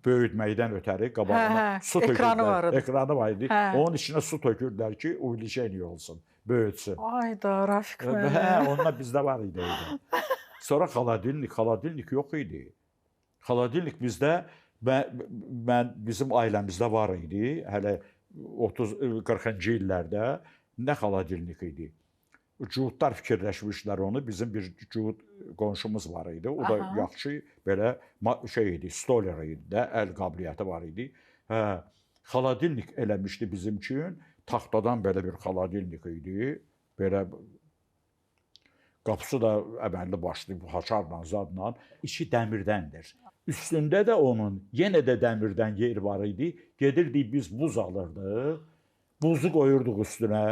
Böyütməkdən ötəri qabağına Hə, hə, su ekranı tökürdülər. var idi. Ekranı var idi. Hə. Onun içinə su tökürdülər ki, увеличение olsun, böyütsün. Ay da Rafiq müəllim. Hə, onunla bizdə var idi. Evdə. Sonra xaladilnik, xaladilnik yox idi. Xaladilnik bizdə mən bizim ailəmizdə var idi. Hələ 30 40-cı illərdə nə xaladilnik idi. Cuhudlar fikirləşmişlər onu. Bizim bir cuhud qonşumuz var idi. O da yaxşı belə şey idi, stoler idi də, əl qabiliyyəti var idi. Hə, xaladilnik eləmişdi bizim üçün. Taxtadan belə bir xaladilnik idi. Belə qapısı da əməlli başlı haçarla, zadla, içi dəmirdəndir. Üstündə də onun yenə də dəmirdən yer var idi. Gedirdik biz buz alırdıq. Buzu qoyurduq üstünə.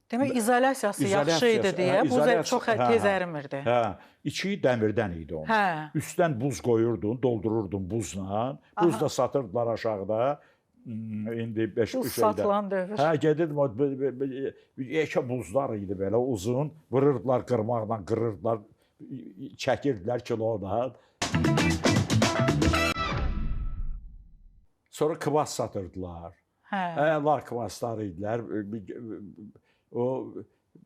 Demək izolyasiyası yaxşı idi deyə hə, buz çox tez ərimirdi. Hə, içi dəmirdən idi onun. Hə. Üstdən buz qoyurdun, doldururdun buzla. Buz da satırdılar aşağıda. İndi 5 Buz şeydə. satılan dövr. Hə, gedirdim o yekə buzlar idi belə uzun. Vururdular qırmaqla, qırırdılar, çəkirdilər kilona. Sonra kvas satırdılar. Hə. Əla kvaslar idilər. O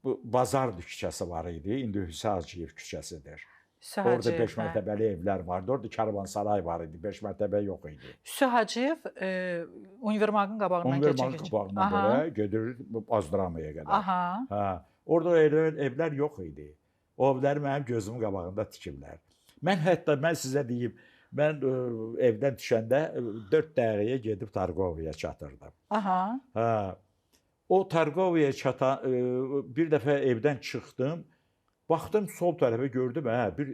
bu Bazar küçəsi var idi. İndi Hüseyn Hacıyev küçəsidir. Hüseyn Orada Hacıyev, 5 hə. mərtəbəli evlər vardı. Orada karvansaray var idi. 5 mərtəbə yox idi. Hüseyn Hacıyev Univermağın qabağından Univermağın keçə-keçə. qabağından belə gedir Azdıramaya qədər. Aha. Hə. Orada elə evlər yox idi. O evləri mənim gözümün qabağında tikiblər. Mən hətta mən sizə deyim, mən evdən düşəndə 4 dəqiqəyə gedib Targovaya çatırdım. Aha. Hə. O Targovaya çatan bir dəfə evdən çıxdım. Baxdım sol tərəfə gördüm, hə, bir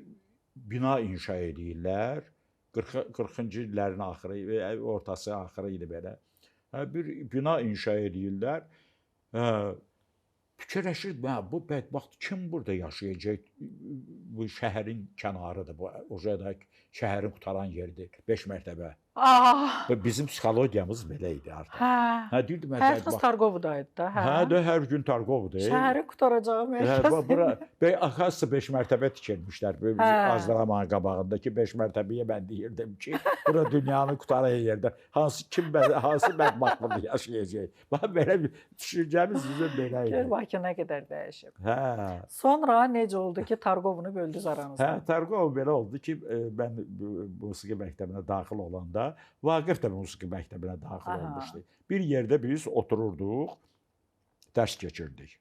bina inşa eləyirlər. 40-cı illərin axırı, ortası axırı idi belə. Hə, bir bina inşa eləyirlər. Hə, Fikirləşirdim, hə, bu bədbəxt kim burada yaşayacaq? Bu şəhərin kənarıdır, bu orada şəhərin qutaran yeridir, 5 mərtəbə. Ah. Və bizim psixologiyamız belə idi artıq. Hə. Hə, deyirdim, hə, Həyatınız bədbəxt. Targovudaydı da, hə? Hə, də hər gün Targovdur. Şəhərin qutaracağı Hə, mərkəz. bura, axası 5 mərtəbə tikilmişlər. Bu Hə. Azdramanın qabağındakı 5 mərtəbəyə mən deyirdim ki, bura dünyanın qutaran yerdə. Hansı kim hansı bədbəxt burada yaşayacaq? Bax belə bir düşüncəmiz bizim belə idi. Gör Bakı nə qədər dəyişib. Hə. Sonra necə oldu ki, Targovunu böldünüz aranızda? Hə, Targov belə oldu ki, mən musiqi məktəbinə daxil olanda Vaqif də musiqi məktəbinə daxil Aha. olmuşdu. Bir yerdə biz otururduq, dərs keçirdik.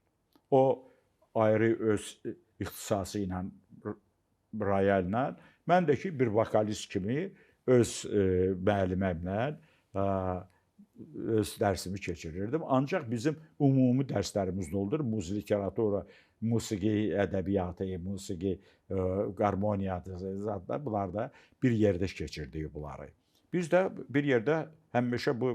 O ayrı öz ixtisası ilə, royallə, mən də ki bir vokalist kimi öz müəlliməmlə öz dərsimi keçirirdim. Ancaq bizim ümumi dərslərimiz də olur. Musiqi literatura, musiqi ədəbiyyatı, musiqi harmoniyası, zadlar, bunlar da bir yerdə keçirdik bunları. Biz də bir yerdə həmişə bu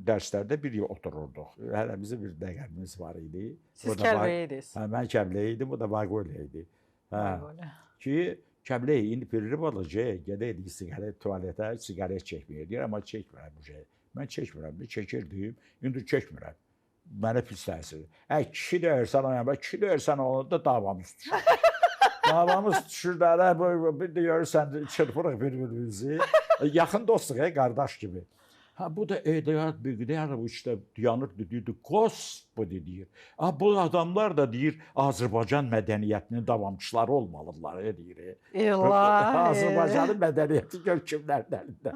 dərslərdə bir yerə otururduq. Hələ bizim bir dəqəmimiz var idi. Siz Kəlbəyə idiniz. Hə, mən Kəbləyə idim, o da Vaqolə idi. Hə, ki Kəbləyə indi pirir olacaq, gedəydik siqaret tualetə, siqaret çəkməyə deyir, amma çəkmirəm bu şey. Mən çəkmirəm, çəkirdim, indi çəkmirəm. Mənə pis təsir. Ə, kişi deyirsən o yana, kişi deyirsən onu da davamız düşür. Davamız düşür də, bir də görürsən, çırpırıq bir-birimizi. Yaxın dostuq, qardaş kimi. Ha, bu da ehdiyat, bir işte dayanır, deyirdi, Gospodi deyir. Ha, bu adamlar da deyir, Azərbaycan mədəniyyətinin davamçıları olmalıdırlar, deyir. İlahi. Azərbaycanın mədəniyyəti gör kimlərin əlində.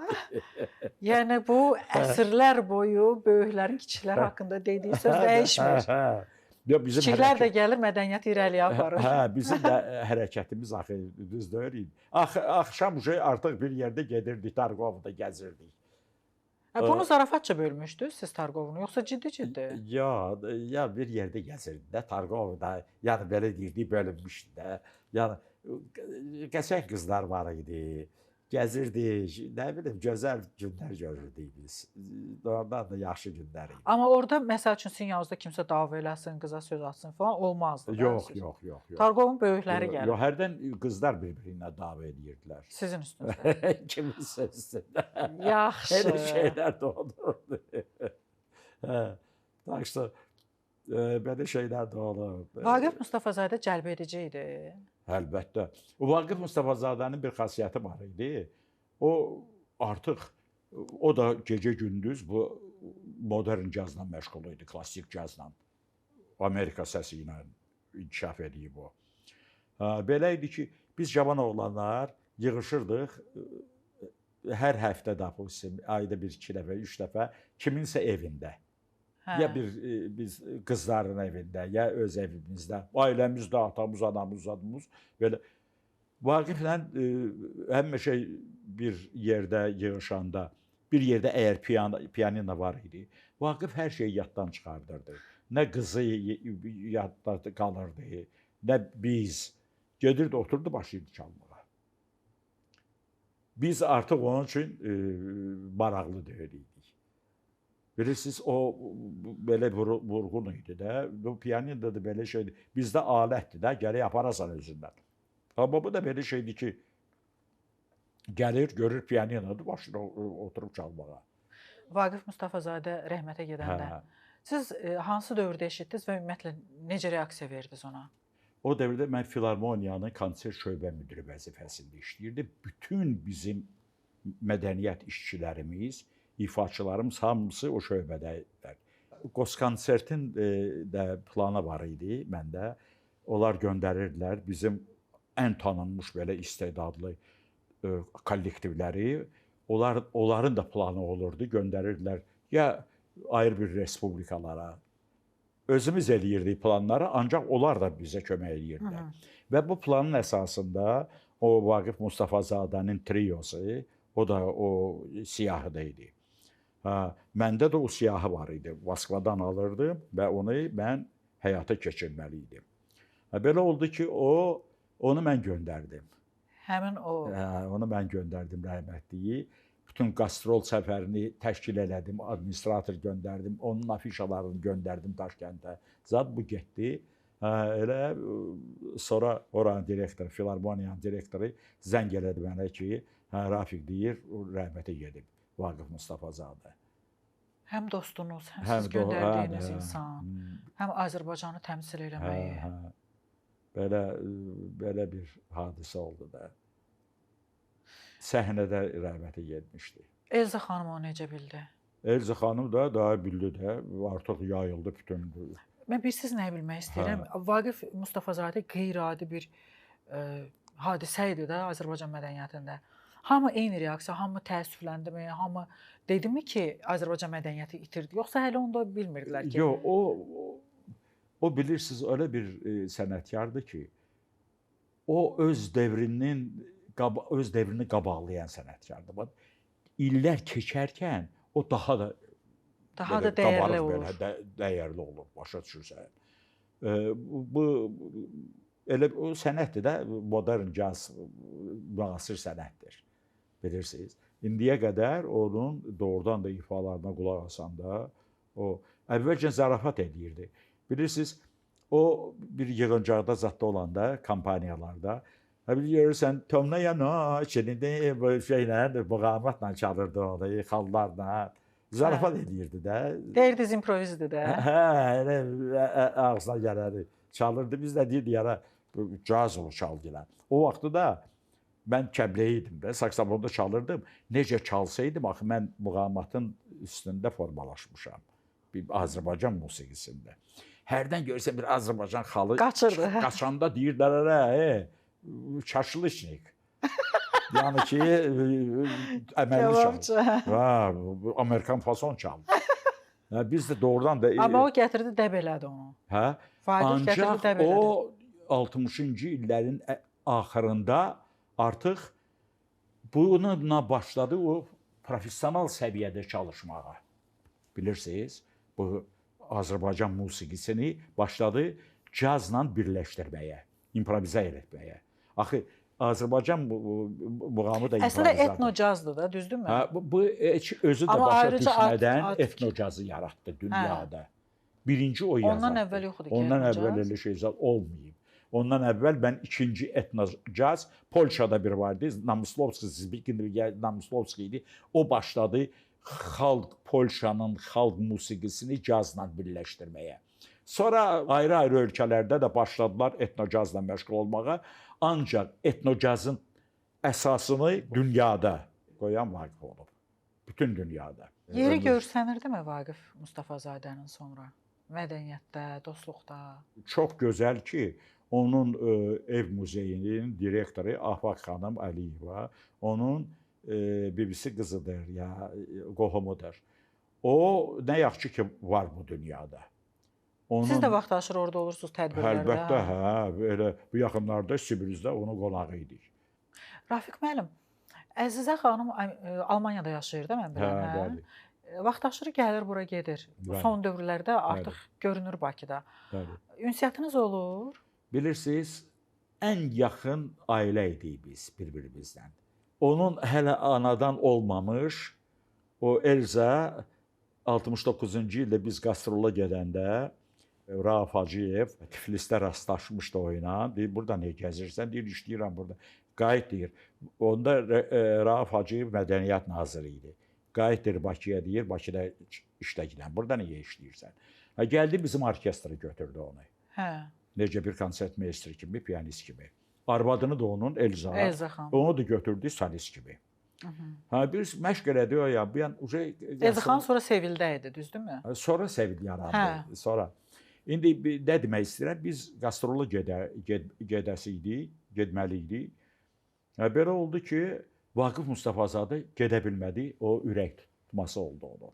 Yəni bu əsrlər boyu böyüklərin kiçiklər haqqında dediyi söz dəyişmir. Yox, bizim kiçiklər də gəlir, mədəniyyət irəliyə aparır. Hə, bizim də hərəkətimiz axı düz deyil. Axşam artıq bir yerdə gedirdik, Targovda gəzirdik. Hə, bunu zarafatca bölmüşdünüz siz Targovunu, yoxsa ciddi-ciddi? Ya bir yerdə gəzirdik də Targovda, yəni belə deyirdik, bölünmüşdü də. Yəni qəşəng qızlar var idi. Gəzirdik, nə bilim, gözəl günlər görürdük biz. Doğrudan da yaxşı günlər idi. Amma orada məsəl üçün sizin yanınızda kimsə dava eləsin, qıza söz atsın falan olmazdı. Yox, yox, yox, yox. Targovun böyükləri gəlir. Yox, hərdən qızlar bir-birinə dava edirdilər. Sizin üstünüzdə. Kiminsə üstündə. Yaxşı. Elə şeylər də olurdu. Hə, tak что belə şeylər də olurdu. Vaqif Mustafazadə cəlb edici idi. Əlbəttə. O Vaqif Mustafazadənin bir xasiyyəti var idi. O artıq, o da gecə-gündüz bu modern cazla məşğul idi, klassik cazla. Amerika səsi ilə inkişaf edib o. Belə idi ki, biz cavan oğlanlar yığışırdıq. Hər həftə dapustim, ayda bir, iki dəfə, üç dəfə kiminsə evində. Hə. Ya bir biz qızların evində, ya öz evimizdə, ailəmizdə, atamız, anamız, adımız belə. Vaqiflə həmişə bir yerdə yığışanda, bir yerdə əgər pianino var idi, Vaqif hər şeyi yaddan çıxardırdı. Nə qızı yadda qalırdı, nə biz. Gedirdi, oturdu, başlayırdı çalmağa. Biz artıq onun üçün maraqlı deyildik. Bilirsiniz, o belə vurğun idi də, bu pianino da belə şeydir. Bizdə alətdir də, gərək aparasan özündən. Amma bu da belə şeydir ki, gəlir, görür pianinodur, başlayır oturub çalmağa. Vaqif Mustafazadə rəhmətə gedəndə, hə. Siz hansı dövrdə eşitdiniz və ümumiyyətlə necə reaksiya verdiniz ona? O dövrdə mən Filarmoniyanın konsert şöbə müdiri vəzifəsində işləyirdim. Bütün bizim mədəniyyət işçilərimiz, ifaçılarımız hamısı o şöbədə idilər. Qoskonsertin də planı var idi məndə. Onlar göndərirdilər bizim ən tanınmış belə istedadlı kollektivləri. Onların da planı olurdu, göndərirdilər ya ayrı bir respublikalara. Özümüz eləyirdik planları, ancaq onlar da bizə kömək eləyirdilər. Və bu planın əsasında o Vaqif Mustafazadənin triosu, o da o siyahıda idi. Hə, məndə də o siyahı var idi. Moskvadan alırdım və onu mən həyata keçirməli idim. Hə, belə oldu ki, onu mən göndərdim. Həmin o. Hə, onu mən göndərdim rəhmətliyi. Bütün qastrol səfərini təşkil elədim, administrator göndərdim, onun afişalarını göndərdim Daşkəndə. Zat bu getdi. Elə sonra oranın direktoru, filarmoniyanın direktoru zəng elədi mənə ki, Rafiq deyir, rəhmətə gedib Vaqif Mustafazadə. Həm dostunuz, həm siz göndərdiyiniz insan, həm Azərbaycanı təmsil eləməyi. Hə, belə bir hadisə oldu da. Səhnədə rəhmətə getmişdi. Elza xanım onu necə bildi? Elza xanım da daha bildi də, artıq yayıldı bütün. Mən bir siz nəyi bilmək istəyirəm? Hə. Vaqif Mustafazadə qeyri-adi bir hadisə idi də Azərbaycan mədəniyyətində. Hamı eyni reaksiya, hamı təəssüfləndimi, hamı dedimi ki, Azərbaycan mədəniyyəti itirdi? Yoxsa hələ onu da bilmirdilər ki? Yox, o bilirsiniz, öyle bir sənətkardır ki, o öz devrini qabaqlayan sənətkardır. Bax, illər keçərkən o daha da dəyərli olur. Dəyərli olur, başa düşürsən. Bu elə o sənətdir də, modern caz müasir sənətdir. Bilirsiniz. İndiyə qədər onun doğrudan da ifalarına qulaq asanda o əvvəlcə zarafat edirdi. Bilirsiniz, o bir yığıncaqda zadda olanda, kampaniyalarda, görürsən, Tomnaya noç, bu şeylə, muğamatla çalırdı onu, xallarla. Zarafat edirdi də. Deyirdiz improvizdir də. Hə, elə ağzına gələrdi. Çalırdı, biz də deyirdik, yara, caz olur çalgılar. O vaxtı da mən kəbləyi idim də, saksafonda çalırdım. Necə çalsaydım, axı mən muğamatın üstündə formalaşmışam. Bir Azərbaycan musiqisində. Hərdən görürsən bir Azərbaycan xalı qaçırdı. Qaçanda deyirdilər, çaşılıçnik. Yəni ki, əməlli çalır. Hə, Amerikan fason çalır. Biz də doğrudan da... Amma o gətirdi, dəb elədi onu. Hə? Ancaq o 60-cı illərin axırında artıq bununla başladı o professional səviyyədə çalışmağa. Bilirsiniz, bu Azərbaycan musiqisini başladı cazla birləşdirməyə, improvizə etməyə. Axı, Azərbaycan muğamı da improvizadır. Əslində etnocazdır da, düzdürmü? Hə, bu heç özü də başa düşmədən etnocazı yaratdı dünyada. Birinci o yaratdı. Ondan əvvəl yox idi ki, Ondan əvvəl elə şey olmayıb. Ondan əvvəl mən ikinci etnocaz, Polşada bir vardı, Namıslovski, Zbigniew Namıslovski idi. O başladı xalq, Polşanın xalq musiqisini cazla birləşdirməyə. Sonra ayrı-ayrı ölkələrdə də başladılar etnocazla məşğul olmağa. Ancaq etnocazın əsasını dünyada qoyan Vaqif olub. Bütün dünyada. Yeri görsənirdimi Vaqif Mustafazadənin sonra? Mədəniyyətdə, dostluqda? Çox gözəl ki, onun ev muzeyinin direktoru Afaq xanım Əliyeva, onun bibisi qızıdır, ya qohumudur. O, nə yaxşı ki, var bu dünyada. Onun... Siz də vaxt aşırı orada olursunuz tədbirlərdə. Əlbəttə, hə. Elə bu yaxınlarda Sibirdə onun qonağı idik. Rafiq müəllim, Əzizə xanım Almaniyada yaşayır da, mən bilən, hə? Bəli. Vaxt aşırı gəlir, bura gedir. Bəli. Son dövrlərdə artıq bəli. Görünür Bakıda. Bəli. Ünsiyyətiniz olur? Bilirsiniz, ən yaxın ailə idik biz bir-birimizdən. Onun hələ anadan olmamış, o Elza 69-cu ildə biz qastrola gedəndə Rauf Hacıyev Tiflisdə rastlaşmışdı o ilə. Deyir, burada niyə gəzirsən? Deyir, işləyirəm burada. Qayıt deyir. Onda Rauf Hacıyev mədəniyyət naziri idi. Qayıt deyir, Bakıya deyir, Bakıda işlə gedən. Burada niyə işləyirsən? Hə, gəldi bizim orkestra götürdü onu. Hə. Necə bir konsert meistri kimi, piyanist kimi. Arvadını da onun, Elza. Elza xanım. Onu da götürdü solist kimi. Hə, bir məşq elədi o ya. Bu yan Elza xanım sonra Sevildə idi, düzdürmü? Sonra Sevil yarandı. Hə. Sonra. İndi nə demək istəyirəm? Biz qastrola gedəsi idik, getməli idik. Belə oldu ki, Vaqif Mustafazadə gedə bilmədi. O ürək tutması oldu onun.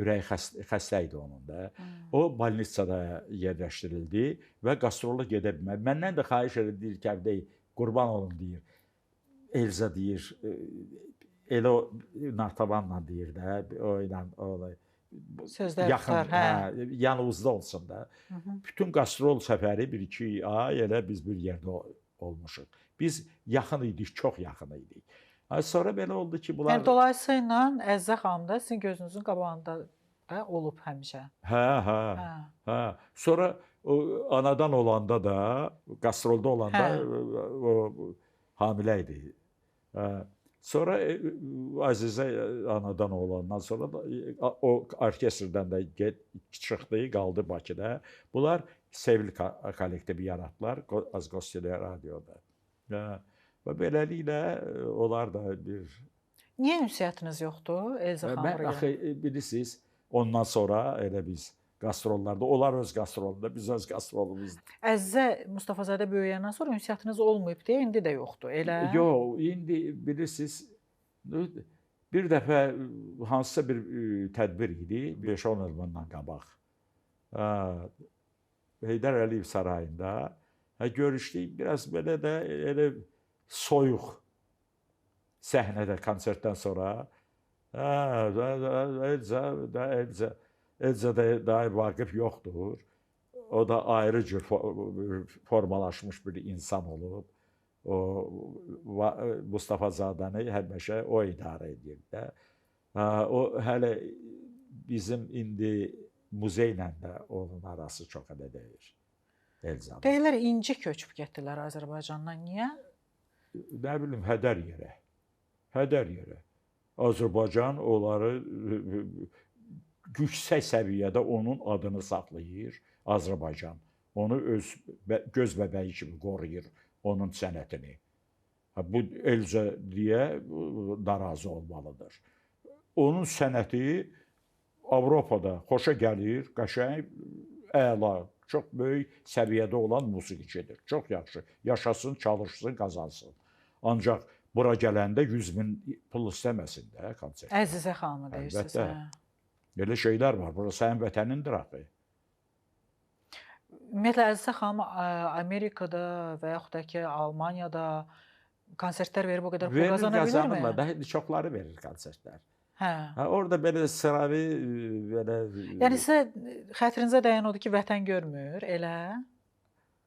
Ürək xəstə idi onun da. O bolnitsada yerləşdirildi və qastrola gedə bilmədi. Məndən də xahiş elədi, deyir ki, əvdə, qurban olum deyir. Elza deyir, elə o Nartavanla deyir də, o ilə o sözlər yaxın, tutar, hə. Yanımızda olsun da. Bütün qastrol səfəri 1-2 ay elə biz bir yerdə olmuşuq. Biz yaxın idik, çox yaxın idik. Sonra belə oldu ki, bunlar... Yəni, dolayısıyla Əzizə xanım da sizin gözünüzün qabağında da olub həmişə. Hə. Sonra o, anadan olanda da, qastrolda olanda o hamilə idi. Sonra Əzizə anadan olandan sonra da, o orkestrdən də çıxdı, qaldı Bakıda. Bunlar Sevil kollektivi yaratdılar Azqostelya radioda. Və beləliklə onlar da bir... Niyə ünsiyyətiniz yoxdur Elza xanımla? Mən axı bilirsiniz, ondan sonra elə biz qastrollarda, onlar öz qastrolunda, biz öz qastrolumuzda. Əzizə Mustafazadə böyüyəndən sonra ünsiyyətiniz olmayıb deyə indi də yoxdur, elə? Yox, indi bilirsiniz, bir dəfə hansısa bir tədbir idi, 5-10 il bundan qabaq. Heydər Əliyev sarayında görüşdük, biraz belə də elə soyuq səhnədə konsertdən sonra Elza da daha Vaqif yoxdur. O da ayrı cür formalaşmış bir insan olub. O Mustafazadəni həmişə o idarə edirdi. O hələ bizim indi muzeylə də onun arası çox elə deyil. Elzanın. Deyirlər inci köçüb getdilər Azərbaycandan. Niyə? Nə bilim, hədər yerə. Hədər yerə. Azərbaycan onları yüksək səviyyədə onun adını saxlayır Azərbaycan. Onu öz göz bəbəyi kimi qoruyur onun sənətini. Bu Elza deyə narazı olmalıdır. Onun sənəti Avropada xoşa gəlir, qəşəng, əla, çox böyük səviyyədə olan musiqiçidir. Çox yaxşı. Yaşasın, çalışsın, qazansın. Ancaq bura gələndə 100 min pul istəməsin də konsert. Əzizə xanımı deyirsiniz. Əlbəttə. Belə şeylər var. Bura sənin vətənindir axı. Ümumiyyətlə, Əzizə xanım Amerikada və yaxud da ki, Almaniyada konsertlər verib o qədər pul qazana bilirmi? Qazanırlar da, çoxları verir konsertlər. Hə. Orada belə sıravi, belə... Yəni sizə xətrinizə dəyən odur ki, vətən görmür, elə?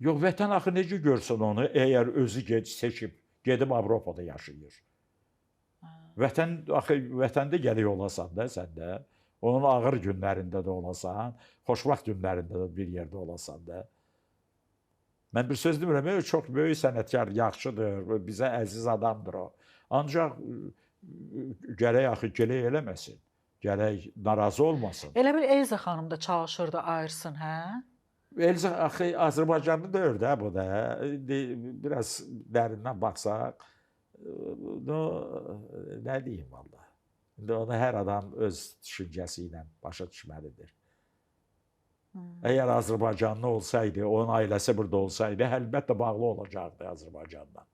Yox, vətən axı necə görsün onu, əgər özü seçib, gedib Avropada yaşayır. Vətən, axı, vətəndə gərək olasan da sən də, onun ağır günlərində də olasan, xoşbəxt günlərində də bir yerdə olasan da. Mən bir söz demirəm, çox böyük sənətkar, yaxşıdır, bizə əziz adamdır o. Ancaq gərək axı giley eləməsin, gərək narazı olmasın. Elə bir Elza xanım da çalışırdı ayırsın, hə? Elza axı Azərbaycanlı deyil də bu da. İndi biraz dərindən baxsaq, nə deyim valla. İndi onu hər adam öz düşüncəsi ilə başa düşməlidir. Əgər Azərbaycanlı olsaydı, onun ailəsi burada olsaydı, əlbəttə bağlı olacaqdı Azərbaycandan.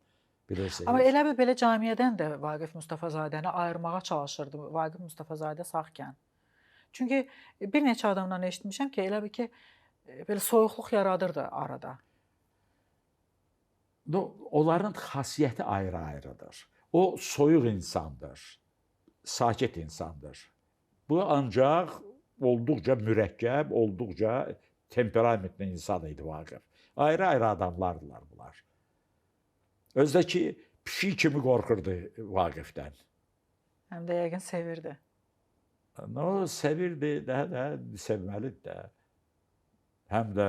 Bilirsiniz. Amma elə bir belə camiyyədən də Vaqif Mustafazadəni ayırmağa çalışırdı, Vaqif Mustafazadə sağkən. Çünki bir neçə adamdan eşitmişəm ki, elə bir ki, belə soyuqluq yaradırdı arada. Onların xasiyyəti ayrı-ayrıdır. O soyuq insandır, sakit insandır. Bu ancaq olduqca mürəkkəb, olduqca temperamentli insan idi Vaqif. Ayrı-ayrı adamlardılar bunlar. Özdə ki, pişik kimi qorxurdu Vaqifdən. Həm də yəqin sevirdi. No, sevirdi, də sevməlidir də. Həm də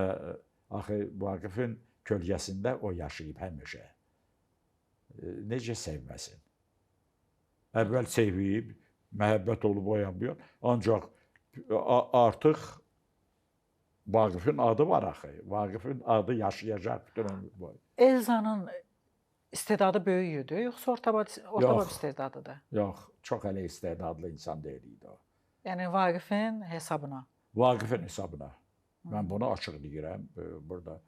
axı Vaqifin kölgəsində o yaşayıb həmişə. Necə sevməsin? Əvvəl sevib, məhəbbət olub o yan bu yan. Ancaq artıq Vaqifin adı var axı. Vaqifin adı yaşayacaq bütün ömrü boyu. Elzanın istedadı böyük idi, yoxsa orta istedadıdır? Yox, çox elə istedadlı insan deyil idi o. Yəni Vaqifin hesabına? Vaqifin hesabına. Mən bunu açıq deyirəm. Burada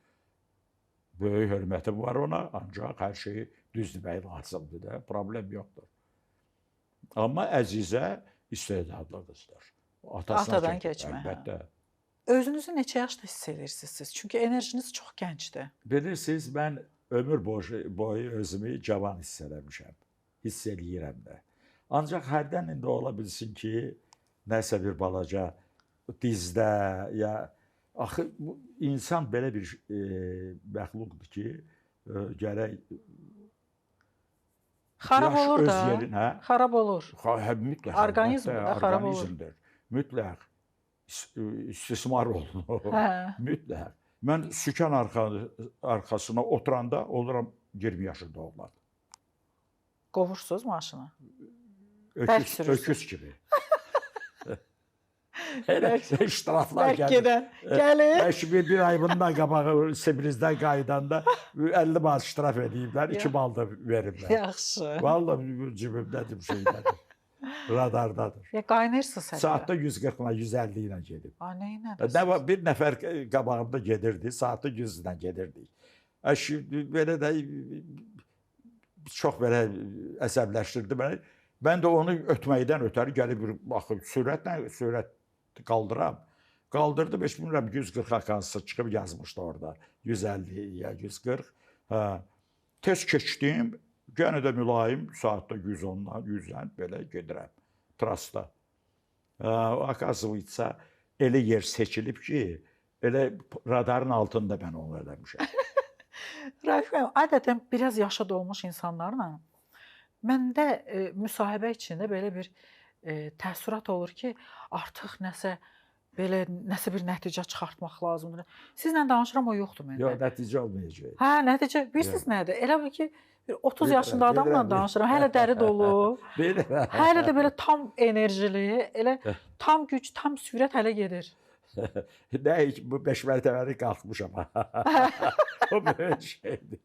böyük hörmətim var ona, ancaq hər şeyi düz demək lazımdır da, problem yoxdur. Amma Əzizə istedadlı qızdır. Atasına Atadan keçmə. Əlbəttə. Özünüzü neçə yaşda hiss edirsiniz siz? Çünki enerjiniz çox gəncdir. Bilirsiniz, mən ömür boyu özümü cavan hiss eləmişəm. Hiss eləyirəm də. Ancaq hərdən indi ola bilsin ki, nəsə bir balaca dizdə ya... Axı, insan belə bir məxluqdur ki, gərək Xarab Yaş olur öz da. Yerinə, Xarab olur. Hə, mütləq. Orqanizm əlbəttə, də xarab olur. Orqanizmdir. Mütləq istismar olunur. Hə. Mütləq. Mən sükan arxasına oturanda oluram 20 yaşında oğlan. Qovursuz maşını. Bərk Öküz, sürürsüz. öküz kimi. Elə ştraflar Bərk gəlir. gedən. Gəlir. Əş bir ay bundan qabağı Sibrizdən qayıdanda 50 manat ştraf eləyiblər, 2 bal da veriblər. Yaxşı. Vallahi cibimdədir bir şeydədir. Radardadır. Ya qaynayırsınız hələ. Saatda 140 ilə 150 ilə gedib. Ay, nə ilə? Nə var, bir nəfər qabağımda gedirdi, saatda 100 ilə gedirdik. Əş belə də çox belə əsəbləşdirdi məni. Mən də onu ötməkdən ötəri gəlib bir baxıb sürətlə sürət qaldıram. Qaldırdım, heç bilmirəm 140-a hansısa çıxıb yazmışdı orada. 150 ya 140. Hə. Tez keçdim. Yenə də mülayim saatda 110-dan, 100-dən belə gedirəm trasda. Оказывается, elə yer seçilib ki, elə radarın altında mən onu eləmişəm. Raif müəllim, adətən biraz yaşa dolmuş insanlarla məndə müsahibə içində belə bir təəssürat olur ki, artıq nəsə belə nəsə bir nəticə çıxartmaq lazımdır. Sizlə danışıram, o yoxdur məndə. Yox, nəticə olmayacaq. Hə, nəticə bilirsiniz nədir? Elə bil ki, bir 30 Bilirəm, yaşında adamla bilirəm. danışıram, hələ dəri dolu, Bilirəm. hələ də belə tam enerjili, elə tam güc, tam sürət hələ gedir. Nə heç bu 5 mərtəbəli qalxmışam. O böyük şeydir.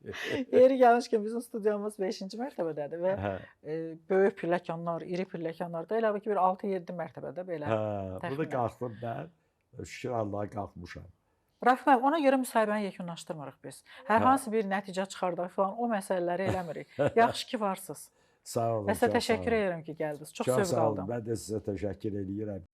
Yeri gəlmişkən bizim studiyamız 5-ci mərtəbədədir və Hə, böyük pilləkənlər, iri pilləkənlər də elə bil ki, bir 6-7 mərtəbədə belə. hə, bunu Təxminən. qalxdım mən. Şükür Allaha qalxmışam. Raif müəllim, ona görə müsahibəni yekunlaşdırmırıq biz. Hər Hə. hansı bir nəticə çıxardaq filan o məsələləri eləmirik. Yaxşı ki varsınız. Sağ olun. Və sizə çox sağ təşəkkür olun. edirəm ki, gəldiniz. Çox Çox zövq sağ olun. aldım. Mən də sizə təşəkkür eləyirəm.